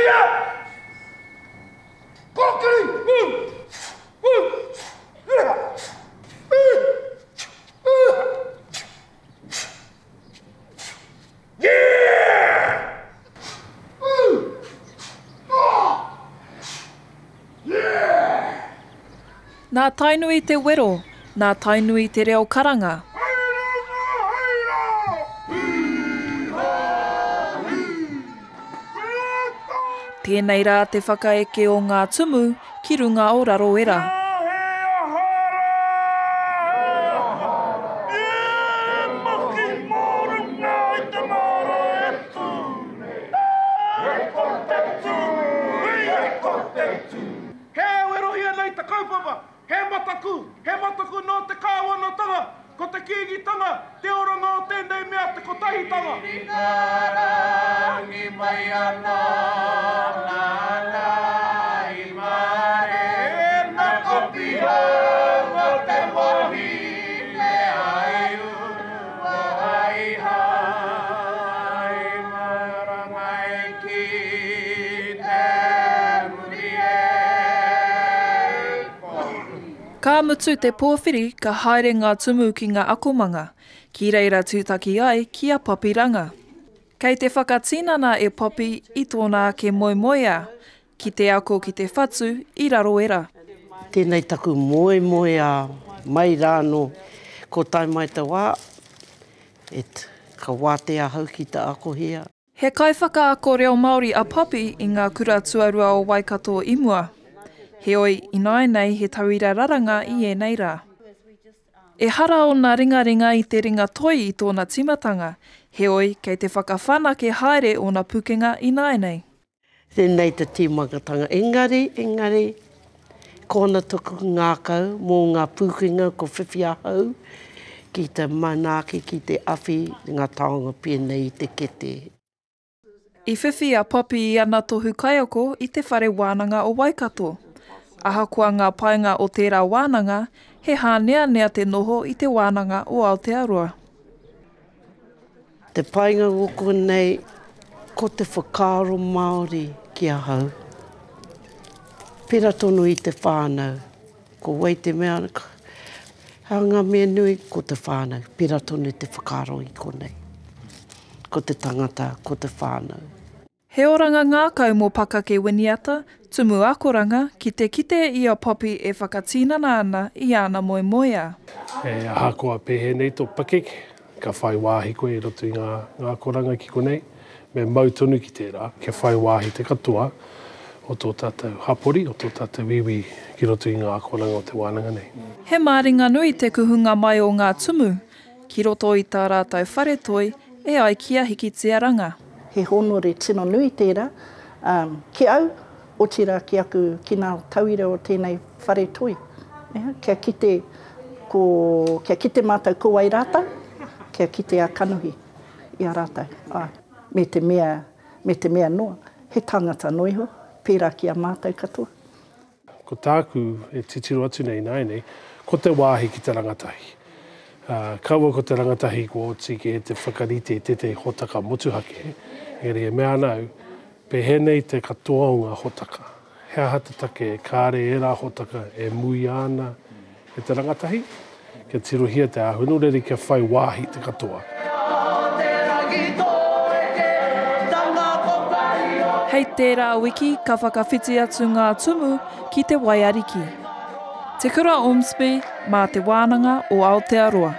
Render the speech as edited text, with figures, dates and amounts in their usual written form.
Hallelujah! Kōkiri! Yeah! Yeah! Nā Tainui te wero, nā Tainui te reo karanga. Tēnei rā te whakaeke o ngā tumu ki runga o Raroera. He werohia nei te kaupapa, he mataku, he mataku nō te kāwanatanga, ko te Kīngitanga te oranga o tēnei mea te kotahitanga. Rangi mai ana nāna i mare. Tēnā ka pihanga te wahine ai ua ai hai marangai ki te muri e Ka mutu te pōwhiri ka haere ngā tumu ki ngā akomanga, ki reira tūtaki ai ki a Poppy Ranga. Kei te whakatinana e Poppy i tōna ake moemoeā, ki te ako ki te whatu i Raroera. Tēnei taku moemoeā mai rānō, ko tae mai te wā, it, ka wātea ahau ki te akohia. He kaiwhakaako reo Māori a Poppy i ngā kura tuarua o Waikato i mua. Heoi, ināianei he tauira raranga i ēnei rā. Ehara ōna ringaringa i te ringa toi i tōna tīmatanga, heoi, kei te whakawhanake haere ōna pukenga ināianei. Tēnei te tīmakatanga. Engari, engari, ko ana toku ngākau mō ngā pūkenga ko whiwhi ahau ki te manaaki, ki te awhi i ngā taonga pēnei i te kete. I whiwhi a Poppy i ana tohu kaiako i Te Whare Wānanga o Waikato. Ahakoa ngā painga o tērā wānanga, he hāneanea te noho i Te Wānanga o Aotearoa. Te painga o konei, ko te whakaaro Māori ki ahau. Pera tonu i te whānau. Ko wai te mea, hea ngā mea nui, ko te whānau. Pera tonu te whakaaro i konei. Ko te tangata, ko te whānau. He oranga ngākau mō Pakake Winiata, Tumu Akoranga, ki te kite i a Poppy e whakatinana ana i āna moemoeā. He ahakoa pēhea nei tō pakeke, ka whai wāhi koe i roto i ngā akoranga ki konei, me mau tonu ki tērā, kia whai wāhi te katoa o tō tātou hapori, o tō tātou iwi ki roto i ngā akoranga o te wānanga nei. He māringanui te kuhunga mai o ngā tumu ki roto i tā rātou whare toi e ai ki a Hikitia Ranga. He hōnore tino nui tērā, ā, ki au, otirā ki aku, ki ngā tauira o tēnei whare toi. Kia kite, ko, kia kite mātou ko wai rātou, kia kite a kanohi i a rātou, āe. Me te mea, me te mea noa, he tangata noa iho, pērā ki a mātou katoa. Ko tāku e titiro atu nei ināianei, ko te wāhi ki te rangatahi. Kaua ko te rangatahi kua oti kē te whakarite i tētahi hōtaka motuhake, engari e mea ana au, pēhea nei te katoa o ngā hōtaka? He aha te take kāre ērā hōtaka e muia ana e te rangatahi? Kia tirohia te āhua, nō reira kia whai wāhi te katoa. Hei tērā wiki ka whakawhiti atu ngā tumu ki Te Waiariki. Te Kura Ormsby mā Te Wānanga o Aotearoa.